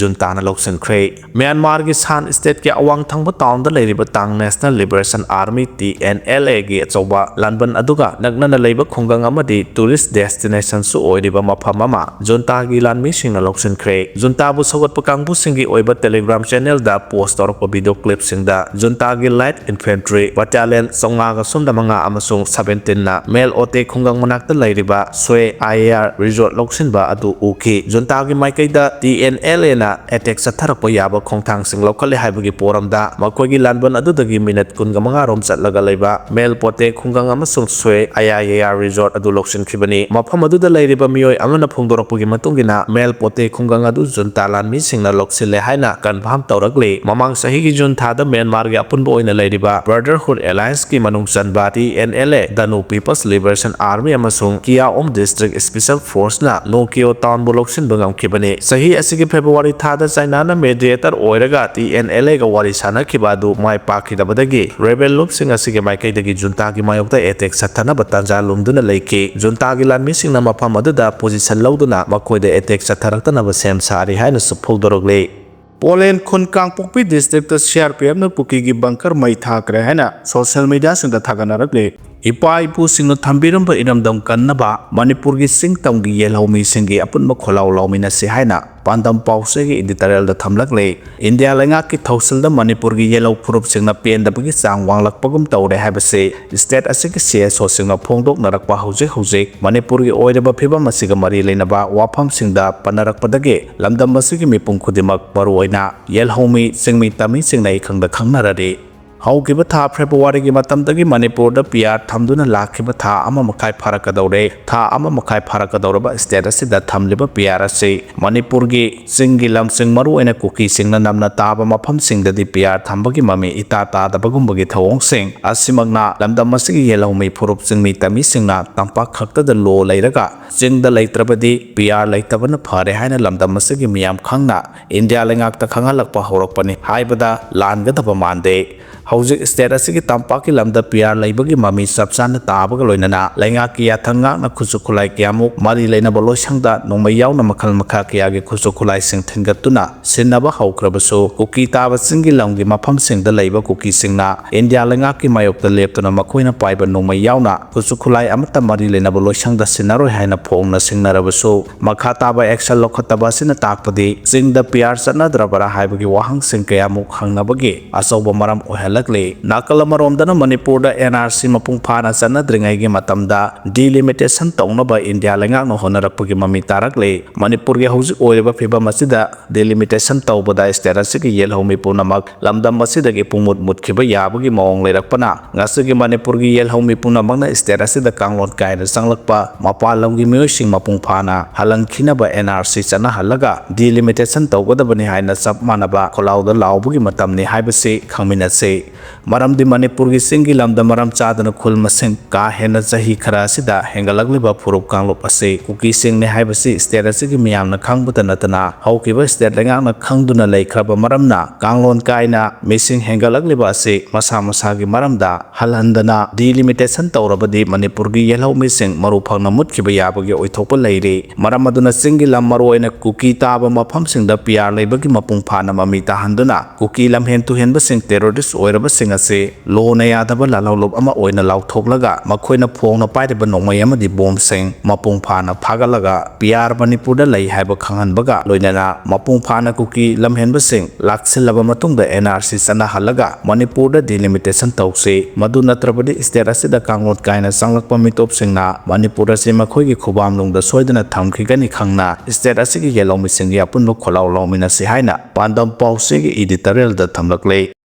junta ꯅ ꯂꯧꯁꯤꯟꯈ꯭ꯔꯦ꯫ ꯃ꯭ꯌꯥꯟꯃꯥꯔꯒꯤ ꯁꯥꯟ state ꯀꯤ ꯑꯋꯥꯡ ꯊꯪꯕ town ꯗ ꯂꯩꯔꯤꯕ Ta'ang National Liberation Army, T N L A ꯒꯤ ꯑꯆꯧꯕ ꯂꯥꯟꯕꯟ ꯑꯗꯨꯒ ꯅꯛꯅꯅ ꯂꯩꯕ ꯈꯨꯡꯒꯪ ꯑꯃꯗꯤ tourist destination ꯁꯨ ꯑꯣꯏꯔꯤꯕ ꯃꯐꯝ ꯑꯃ junta ꯒꯤ ꯂꯥꯟꯃꯤꯁꯤꯡꯅ ꯂꯧꯁꯤꯟꯈ꯭ꯔꯦ꯫ Junta ꯕꯨ ꯁꯧꯒꯠꯄ ꯀꯥꯡꯕꯨꯁꯤꯡꯒꯤ ꯑꯣꯏꯕ Telegram channel ꯗ post ꯇꯧꯔꯛꯄ video clip ꯁꯤꯡꯗ junta ꯒꯤ light infantry battalion ꯆꯥꯝꯃꯉꯥꯒ ꯁꯨꯞꯅ ꯃꯉꯥ ꯑꯃꯁꯨꯡ seventeen ꯅ Mel Ote ꯈꯨꯡꯒꯪ ꯃꯅꯥꯛꯇ ꯂꯩꯔꯤꯕ Sue I A R resort ꯂꯧꯁꯤꯟꯕ ꯑꯗꯨ ꯎꯈꯤ꯫ Junta ꯒꯤ ꯃꯥꯏꯀꯩꯗ ꯇꯤ ꯑꯦꯟ ꯑꯦꯜ ꯑꯦꯅ ꯑꯦꯇꯦꯛ ꯆꯠꯊꯔꯛꯄ ꯌꯥꯕ ꯈꯣꯡꯊꯥꯡꯁꯤꯡ ꯂꯧꯈꯠꯂꯦ ꯍꯥꯏꯕꯒꯤ ꯄꯣꯔꯝꯗ ꯃꯈꯣꯏꯒꯤ ꯂꯥꯟꯕꯟ ꯑꯗꯨꯗꯒꯤ ꯃꯤꯅꯠ ꯀꯨꯟꯒ ꯃꯉꯥ ꯔꯣꯝ ꯆꯠꯂꯒ ꯂꯩꯕ ꯃꯦꯜ ꯄꯣꯇꯦ ꯈꯨꯡꯒꯪ ꯑꯃꯁꯨꯡ ꯁ꯭ꯋꯦ ꯑꯌꯥꯌꯥꯌꯥ ꯔꯤꯖꯣꯔꯠ ꯑꯗꯨ ꯂꯧꯁꯤꯟꯈꯤꯕꯅꯤ꯫ ꯃꯐꯝ ꯑꯗꯨꯗ ꯂꯩꯔꯤꯕ ꯃꯤꯑꯣꯏ ꯑꯃꯅ ꯐꯣꯡꯗꯣꯔꯛꯄꯒꯤ ꯃꯇꯨꯡ ꯏꯟꯅ, ꯃꯦꯜ ꯄꯣꯇꯦ ꯈꯨꯡꯒꯪ ꯑꯗꯨ ꯖꯨꯟꯇꯥ ꯂꯥꯟꯃꯤꯁꯤꯡꯅ ꯂꯧꯁꯤꯜꯂꯦ ꯍꯥꯏꯅ ꯀꯟꯐꯥꯔꯝ ꯇꯧꯔꯛꯂꯤ꯫ ꯃꯃꯥꯡ ꯆꯍꯤꯒꯤ ꯖꯨꯟ ꯊꯥꯗ ꯃ꯭ꯌꯥꯟꯃꯥꯔꯒꯤ ꯑꯄꯨꯟꯕ ꯑꯣꯏꯅ ꯂꯩꯔꯤꯕ ꯕ꯭ꯔꯗꯔꯍꯨꯗ ꯑꯦꯂꯥꯌꯟꯁꯀꯤ ꯃꯅꯨꯡ ꯆꯟꯕ T N L A, Danu people's liberation army ꯑꯃꯁꯨꯡ ꯀꯤꯌꯥꯑꯣꯝ ꯗꯤꯁꯇ꯭ꯔꯤꯛ ꯁ꯭ꯄꯦꯁꯦꯜ ꯐꯣꯔꯁꯅ ꯅꯣꯀꯤꯌꯣ ꯇꯥꯎꯟꯕꯨ ꯂꯧꯁꯤꯟꯕ ꯉꯝꯈꯤꯕꯅꯤ꯫ ꯆꯍꯤ ꯑꯁꯤꯒꯤ ꯐꯦꯕ꯭ꯔꯨꯋꯥꯔꯤ ꯊꯥꯗ ꯆꯥꯏꯅꯥꯅ ꯃꯦꯗꯤꯌꯦꯇꯔ ꯑꯣꯏꯔꯒ ꯇꯤ ꯑꯦꯟ ꯑꯦꯜ ꯑꯦꯒ ꯋꯥꯔꯤ ꯁꯥꯅꯈꯤꯕ ꯑꯗꯨ ꯃꯥꯏ ꯄꯥꯛꯈꯤꯗꯕꯗꯒꯤ ꯔꯦꯕꯦꯜ ꯂꯨꯞꯁꯤꯡ ꯑꯁꯤꯒꯤ ꯃꯥꯏꯀꯩꯗꯒꯤ ꯖꯨꯟꯇꯥꯒꯤ ꯃꯥꯌꯣꯛꯇ ꯑꯦꯇꯦꯛ ꯆꯠꯊꯅꯕ ꯇꯥꯟꯖꯥ ꯂꯨꯝꯗꯨꯅ ꯂꯩꯈꯤ꯫ ꯖꯨꯟꯇꯥꯒꯤ ꯂꯥꯟꯃꯤꯁꯤꯡꯅ ꯃꯐꯝ ꯑꯗꯨꯗ ꯄꯣꯖꯤꯁꯟ ꯂꯧꯗꯨꯅ ꯃꯈꯣꯏꯗ ꯑꯦꯇꯦꯛ ꯆꯠꯊꯔꯛꯇꯅꯕ ꯁꯦꯝ ꯁꯥꯔꯤ ꯍꯥꯏꯅꯁꯨ ꯐꯣꯡꯗꯣꯔꯛꯂꯤ꯫ ꯄꯣꯂꯦꯟ ꯈꯨꯟ ꯀꯥꯡꯄꯣꯛꯄꯤ ꯗꯤꯁꯇ꯭ꯔꯤꯛꯇ ꯁꯤ ꯑꯥꯔ ꯄꯤ ꯑꯦꯐꯅ ꯀꯨꯀꯤꯒꯤ ꯕꯪꯀꯔ ꯃꯩ ꯊꯥꯈ꯭ꯔꯦ ꯍꯥꯏꯅ ꯁꯣꯁꯤꯌꯦꯜ ꯃꯤꯗꯤꯌꯥꯁꯤꯡꯗ ꯊꯥꯒꯠꯅꯔꯛꯂꯤ꯫ ꯏꯄꯥ ꯏꯄꯨꯁꯤꯡꯅ ꯊꯝꯕꯤꯔꯝꯕ ꯏꯔꯝꯗꯝ ꯀꯟꯅꯕ ꯃꯅꯤꯄꯨꯔꯒꯤ ꯆꯤꯡ ꯇꯝꯒꯤ ꯌꯦꯜꯍꯧꯃꯤꯁꯤꯡꯒꯤ ꯑꯄꯨꯟꯕ ꯈꯣꯜꯂꯥꯎ ꯂꯥꯎꯃꯤꯟꯅꯁꯤ ꯍꯥꯏꯅ ꯄꯥꯟꯗꯝ ꯄꯥꯎꯆꯦꯒꯤ ꯏꯗꯤꯇꯣꯔꯤꯌꯦꯜꯗ ꯊꯝꯂꯛꯂꯤ꯫ ꯏꯟꯗꯤꯌꯥ ꯂꯩꯉꯥꯛꯀꯤ ꯊꯧꯁꯤꯜꯗ ꯃꯅꯤꯄꯨꯔꯒꯤ ꯌꯦꯜꯍꯧ ꯐꯨꯔꯨꯞꯁꯤꯡꯅ ꯄꯦꯟꯗꯕꯒꯤ ꯆꯥꯡ ꯋꯥꯡꯂꯛꯄꯒꯨꯝ ꯇꯧꯔꯦ ꯍꯥꯏꯕꯁꯤ ꯁ꯭ꯇꯦꯠ ꯑꯁꯤꯒꯤ ꯁꯤ ꯑꯦꯁ ꯑꯣꯁꯤꯡꯅ ꯐꯣꯡꯗꯣꯛꯅꯔꯛꯄ ꯍꯧꯖꯤꯛ ꯍꯧꯖꯤꯛ ꯃꯅꯤꯄꯨꯔꯒꯤ ꯑꯣꯏꯔꯤꯕ ꯐꯤꯕꯝ ꯑꯁꯤꯒ ꯃꯔꯤ ꯂꯩꯅꯕ ꯋꯥꯐꯝꯁꯤꯡꯗ ꯄꯟꯅꯔꯛꯄꯗꯒꯤ ꯂꯝꯗꯝ ꯑꯁꯤꯒꯤ ꯃꯤꯄꯨꯝ ꯈꯨꯗꯤꯡꯃꯛ, ꯃꯔꯨꯑꯣꯏꯅ ꯌꯦꯜꯍꯧꯃꯤ, ꯆꯤꯡꯃꯤ, ꯇꯝꯃꯤꯁꯤꯡꯅ ꯏꯈꯪꯗ ꯈꯪꯅꯔꯔꯤ꯫ ꯍꯧꯈꯤꯕ ꯊꯥ ꯐꯦꯕ꯭ꯔꯨꯋꯥꯔꯤꯒꯤ ꯃꯇꯝꯗꯒꯤ ꯃꯅꯤꯄꯨꯔꯗ ꯄꯤ ꯑꯥꯔ ꯊꯝꯗꯨꯅ ꯂꯥꯛꯈꯤꯕ ꯊꯥ ꯑꯃ ꯃꯈꯥꯏ ꯐꯥꯔꯛꯀꯗꯧꯔꯦ꯫ ꯊꯥ ꯑꯃ ꯃꯈꯥꯏ ꯐꯥꯔꯛꯀꯗꯧꯔꯕ ꯁ꯭ꯇꯦꯠ ꯑꯁꯤꯗ ꯊꯝꯂꯤꯕ ꯄꯤ ꯑꯥꯔ ꯑꯁꯤ ꯃꯅꯤꯄꯨꯔꯒꯤ ꯆꯤꯡꯒꯤ ꯂꯝꯁꯤꯡ, ꯃꯔꯨꯑꯣꯏꯅ ꯀꯨꯀꯤꯁꯤꯡꯅ ꯅꯝꯅ ꯇꯥꯕ ꯃꯐꯝꯁꯤꯡꯗꯗꯤ ꯄꯤ ꯑꯥꯔ ꯊꯝꯕꯒꯤ ꯃꯃꯤ ꯏꯇꯥ ꯇꯥꯗꯕꯒꯨꯝꯕꯒꯤ ꯊꯧꯑꯣꯡꯁꯤꯡ ꯑꯁꯤꯃꯛꯅ ꯂꯝꯗꯝ ꯑꯁꯤꯒꯤ ꯌꯦꯜꯍꯧꯃꯤ ꯐꯨꯔꯨꯞ ꯆꯤꯡꯃꯤ ꯇꯝꯃꯤꯁꯤꯡꯅ ꯇꯝꯄꯥꯛ ꯈꯛꯇꯗ ꯂꯣ ꯂꯩꯔꯒ ꯆꯤꯡꯗ ꯂꯩꯇ꯭ꯔꯕꯗꯤ ꯄꯤ ꯑꯥꯔ ꯂꯩꯇꯕꯅ ꯐꯔꯦ ꯍꯥꯏꯅ ꯂꯝꯗꯝ ꯑꯁꯤꯒꯤ ꯃꯤꯌꯥꯝ ꯈꯪꯅ ꯏꯟꯗꯤꯌꯥ ꯂꯩꯉꯥꯛꯇ ꯈꯪꯍꯜꯂꯛꯄ ꯍꯧꯔꯛꯄꯅꯤ ꯍꯥꯏꯕꯗ ꯂꯥꯟꯒꯗꯕ ꯃꯥꯟꯗꯦ꯫ ꯍꯧꯖꯤꯛ ꯁ꯭ꯇꯦꯠ ꯑꯁꯤꯒꯤ ꯇꯝꯄꯥꯛꯀꯤ ꯂꯝꯗ ꯄꯤ ꯑꯥꯔ ꯂꯩꯕꯒꯤ ꯃꯃꯤ ꯆꯞ ꯆꯥꯅ ꯇꯥꯕꯒ ꯂꯣꯏꯅꯅ ꯂꯩꯉꯥꯛꯀꯤ ꯌꯥꯊꯪ ꯉꯥꯛꯅ ꯈꯨꯠꯁꯨ ꯈꯨꯠꯂꯥꯏ ꯀꯌꯥꯃꯨꯛ ꯃꯔꯤ ꯂꯩꯅꯕ ꯂꯣꯏꯁꯪꯗ ꯅꯣꯡꯃꯩ ꯌꯥꯎꯅ ꯃꯈꯜ ꯃꯈꯥ ꯀꯌꯥꯒꯤ ꯈꯨꯠꯁꯨ ꯈꯨꯠꯂꯥꯏꯁꯤꯡ ꯊꯤꯟꯒꯠꯇꯨꯅ ꯁꯤꯟꯅꯕ ꯍꯧꯈ꯭ꯔꯕꯁꯨ, ꯀꯨꯀꯤ ꯇꯥꯕ ꯆꯤꯡꯒꯤ ꯂꯝꯒꯤ ꯃꯐꯝꯁꯤꯡꯗ ꯂꯩꯕ ꯀꯨꯀꯤꯁꯤꯡꯅ ꯏꯟꯗꯤꯌꯥ ꯂꯩꯉꯥꯛꯀꯤ ꯃꯥꯌꯣꯛꯇ ꯂꯦꯞꯇꯨꯅ ꯃꯈꯣꯏꯅ ꯄꯥꯏꯕ ꯅꯣꯡꯃꯩ ꯌꯥꯎꯅ ꯈꯨꯠꯁꯨ ꯈꯨꯠꯂꯥꯏ ꯑꯃꯠꯇ ꯃꯔꯤ ꯂꯩꯅꯕ ꯂꯣꯏꯁꯪꯗ ꯁꯤꯟꯅꯔꯣꯏ ꯍꯥꯏꯅ ꯐꯣꯡꯅ ꯁꯤꯡꯅꯔꯕꯁꯨ, ꯃꯈꯥ ꯇꯥꯕ ꯑꯦꯛꯁꯟ ꯂꯧꯈꯠꯇꯕ ꯑꯁꯤꯅ ꯇꯥꯛꯄꯗꯤ ꯆꯤꯡꯗ ꯄꯤ ꯑꯥꯔ ꯆꯠꯅꯗ꯭ꯔꯕꯔꯥ ꯍꯥꯏꯕꯒꯤ ꯋꯥꯍꯪꯁꯤꯡ ꯀꯌꯥꯃꯨꯛ ꯍꯪꯅꯕꯒꯤ ꯑꯆꯧꯕ ꯃꯔꯝ ꯑꯣꯏꯍꯜꯂꯦ꯫ ꯅꯥꯀꯜ ꯑꯃꯔꯣꯝꯗꯅ ꯃꯅꯤꯄꯨꯔꯗ N R C ꯃꯄꯨꯡ ꯐꯥꯅ ꯆꯠꯅꯗ꯭ꯔꯤꯉꯩꯒꯤ ꯃꯇꯝꯗ delimitation ꯇꯧꯅꯕ ꯏꯟꯗꯤꯌꯥ ꯂꯩꯉꯥꯛꯅ ꯍꯣꯠꯅꯔꯛꯄꯒꯤ ꯃꯃꯤ ꯇꯥꯔꯛꯂꯤ꯫ ꯃꯅꯤꯄꯨꯔꯒꯤ ꯍꯧꯖꯤꯛ ꯑꯣꯏꯔꯤꯕ ꯐꯤꯕꯝ ꯑꯁꯤꯗ delimitation ꯇꯧꯕꯗ state ꯑꯁꯤꯒꯤ ꯌꯦꯜꯍꯧꯃꯤ ꯄꯨꯝꯅꯃꯛ ꯂꯝꯗꯝ ꯑꯁꯤꯗꯒꯤ ꯄꯨꯡꯃꯨꯠ ꯃꯨꯠꯈꯤꯕ ꯌꯥꯕꯒꯤ ꯃꯑꯣꯡ ꯂꯩꯔꯛꯄꯅ ꯉꯁꯤꯒꯤ ꯃꯅꯤꯄꯨꯔꯒꯤ ꯌꯦꯜꯍꯧꯃꯤ ꯄꯨꯝꯅꯃꯛꯅ state ꯑꯁꯤꯗ ꯀꯥꯡꯂꯣꯟ ꯀꯥꯏꯅ ꯆꯪꯂꯛꯄ ꯃꯄꯥꯟ ꯂꯝꯒꯤ ꯃꯤꯑꯣꯏꯁꯤꯡ ꯃꯄꯨꯡ ꯐꯥꯅ ꯍꯜꯍꯟꯈꯤꯅꯕ N R C ꯆꯠꯅꯍꯜꯂꯒ delimitation ꯇꯧꯒꯗꯕꯅꯤ ꯍꯥꯏꯅ ꯆꯞ ꯃꯥꯟꯅꯕ ꯈꯣꯜꯂꯥꯎꯗ ꯂꯥꯎꯕꯒꯤ ꯃꯇꯝꯅꯤ ꯍꯥꯏꯕꯁꯤ ꯈꯪꯃꯤꯟꯅꯁꯤ꯫ ꯃꯔꯝꯗꯤ ꯃꯅꯤꯄꯨꯔꯒꯤ ꯆꯤꯡꯒꯤ ꯂꯝꯗ ꯃꯔꯝ ꯆꯥꯗꯅ ꯈꯨꯜ ꯃꯁꯤꯡ ꯀꯥ ꯍꯦꯟꯅ ꯆꯍꯤ ꯈꯔ ꯑꯁꯤꯗ ꯍꯦꯟꯒꯠꯂꯛꯂꯤꯕ ꯐꯨꯔꯨꯞ ꯀꯥꯡꯂꯨꯞ ꯑꯁꯤ ꯀꯨꯀꯤꯁꯤꯡꯅꯤ ꯍꯥꯏꯕꯁꯤ state ꯑꯁꯤꯒꯤ ꯃꯤꯌꯥꯝꯅ ꯈꯪꯕꯇ ꯅꯠꯇꯅ ꯍꯧꯈꯤꯕ state ꯂꯩꯉꯥꯛꯅ ꯈꯪꯗꯨꯅ ꯂꯩꯈ꯭ꯔꯕ ꯃꯔꯝꯅ ꯀꯥꯡꯂꯣꯟ ꯀꯥꯏꯅ ꯃꯤꯁꯤꯡ ꯍꯦꯟꯒꯠꯂꯛꯂꯤꯕ ꯑꯁꯤ ꯃꯁꯥ ꯃꯁꯥꯒꯤ ꯃꯔꯝꯗ ꯍꯜꯍꯟꯗꯅ delimitation ꯇꯧꯔꯕꯗꯤ ꯃꯅꯤꯄꯨꯔꯒꯤ ꯌꯦꯜꯍꯧꯃꯤꯁꯤꯡ ꯃꯔꯨ ꯐꯪꯅ ꯃꯨꯠꯈꯤꯕ ꯌꯥꯕꯒꯤ ꯑꯣꯏꯊꯣꯛꯄ ꯂꯩꯔꯤ꯫ ꯃꯔꯝ ꯑꯗꯨꯅ ꯆꯤꯡꯒꯤ ꯂꯝ, ꯃꯔꯨꯑꯣꯏꯅ ꯀꯨꯀꯤ ꯇꯥꯕ ꯃꯐꯝꯁꯤꯡꯗ P R ꯂꯩꯕꯒꯤ ꯃꯄꯨꯡ ꯐꯥꯅ ꯃꯃꯤ ꯇꯥꯍꯟꯗꯨꯅ ꯀꯨꯀꯤ ꯂꯝꯍꯦꯟ ꯇꯨꯍꯦꯟꯕꯁꯤꯡ, terrorist ꯑꯣꯏꯔꯕꯁꯤꯡ ꯑꯁꯤ ꯂꯣꯅ ꯌꯥꯗꯕ ꯂꯥꯜꯍꯧꯂꯨꯞ ꯑꯃ ꯑꯣꯏꯅ ꯂꯥꯎꯊꯣꯛꯂꯒ ꯃꯈꯣꯏꯅ ꯐꯣꯡꯅ ꯄꯥꯏꯔꯤꯕ ꯅꯣꯡꯃꯩ ꯑꯃꯗꯤ ꯕꯣꯝꯁꯤꯡ ꯃꯄꯨꯡ ꯐꯥꯅ ꯐꯥꯒꯠꯂꯒ P R ꯃꯅꯤꯄꯨꯔꯗ ꯂꯩ ꯍꯥꯏꯕ ꯈꯪꯍꯟꯕꯒ ꯂꯣꯏꯅꯅ ꯃꯄꯨꯡ ꯐꯥꯅ ꯀꯨꯀꯤ ꯂꯝꯍꯦꯟꯕꯁꯤꯡ ꯂꯥꯛꯁꯤꯜꯂꯕ ꯃꯇꯨꯡꯗ N R C ꯆꯠꯅꯍꯜꯂꯒ ꯃꯅꯤꯄꯨꯔꯗ delimitation ꯇꯧꯁꯤ꯫ ꯃꯗꯨ ꯅꯠꯇ꯭ꯔꯕꯗꯤ state ꯑꯁꯤꯗ ꯀꯥꯡꯂꯣꯟ ꯀꯥꯏꯅ ꯆꯪꯂꯛꯄ ꯃꯤꯇꯣꯞꯁꯤꯡꯅ ꯃꯅꯤꯄꯨꯔ ꯑꯁꯤ ꯃꯈꯣꯏꯒꯤ ꯈꯨꯕꯥꯝꯂꯣꯝꯗ ꯁꯣꯏꯗꯅ ꯊꯝꯈꯤꯒꯅꯤ ꯈꯪꯅ state ꯑꯁꯤꯒꯤ ꯌꯦꯜꯍꯧꯃꯤꯁꯤꯡꯒꯤ ꯑꯄꯨꯟꯕ ꯈꯣꯜꯂꯥꯎ ꯂꯥꯎꯃꯤꯟꯅꯁꯤ ꯍꯥꯏꯅ ꯄꯥꯟꯗꯝ ꯄꯥꯎꯆꯦꯒꯤ editorialꯗ ꯊꯝꯂꯛꯂꯤ꯫